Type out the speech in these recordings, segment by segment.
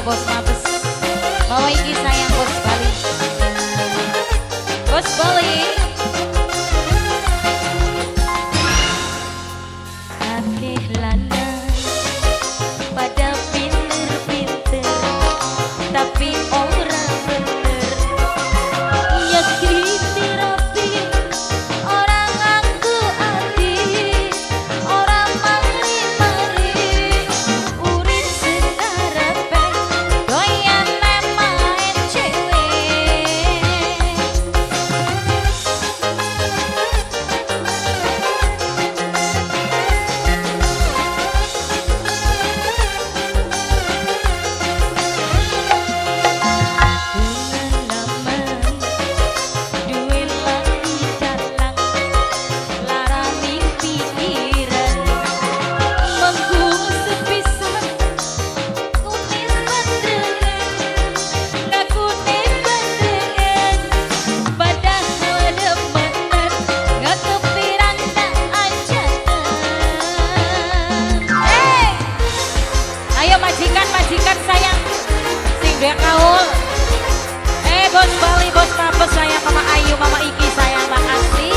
Bos Mabes. Mama Iki sayang Bos Bali. Bos Bali. Akeh lanang pada pinter-pinter, tapi ora bener. Yakin rapi, ora nganggo ati, ora mari-mari, urip sekarepe doyan main cewek. Pengalaman duwe laki dalang, larani pikiran, menggung sepisan kumis bandrengan, ngakune bandrengan, padahal demenan, gak kepirang tak ajakan. Hey! Ayo majikan sayang, sing duwe kaul. Bos Bali, Bos Mabes sayang, Mama Ayu, Mama Iki sayang, makasih.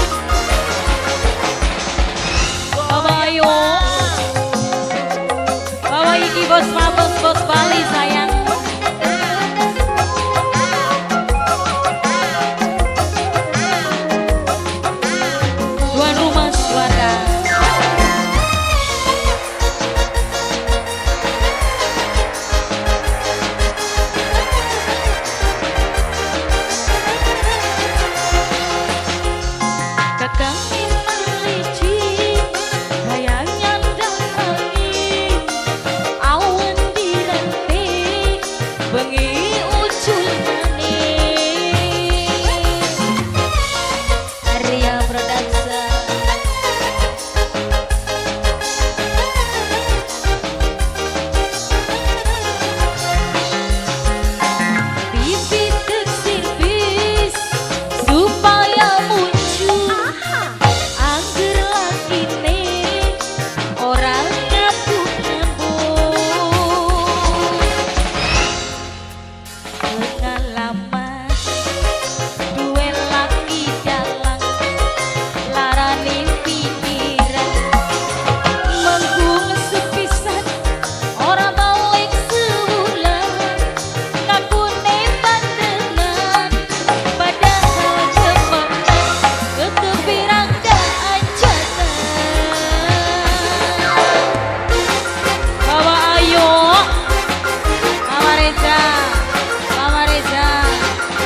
Mama Ayu, Mama Iki, Bos Mabes, Bos Bali sayang. Tuan rumah suara. Kakang memang licik, gaya nyandang angin, awan dirantai, bengi ucul maning. Arya Production. Bibit servis supaya muncul, angger lakine ora ngabuk-ngabuk. Pengalaman duwe laki dalang, larani pikiran, menggung sepisan ora balik sebulan, ngakune bandrengan, padahal demenan, kekepirang dak ajakan. Bawa Ayu, Mama Reza, Mama Reza,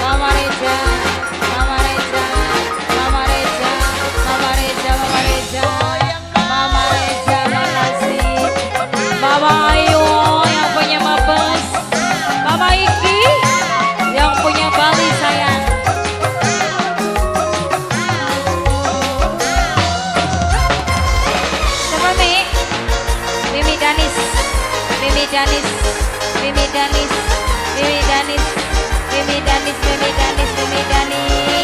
Mama Reza, Mama Reza, Mama Reza, Mama Reza, Mama Reza, Mama Reza, makasih. Mama Ayu yang punya Mabes, Mama Iki yang punya Bali sayang. Siapa Mi? Mimi Danis, Mimi Danis, Mimi Danis, Mimi Danis, Mimi Danis, Mimi Danis, Mimi Danis.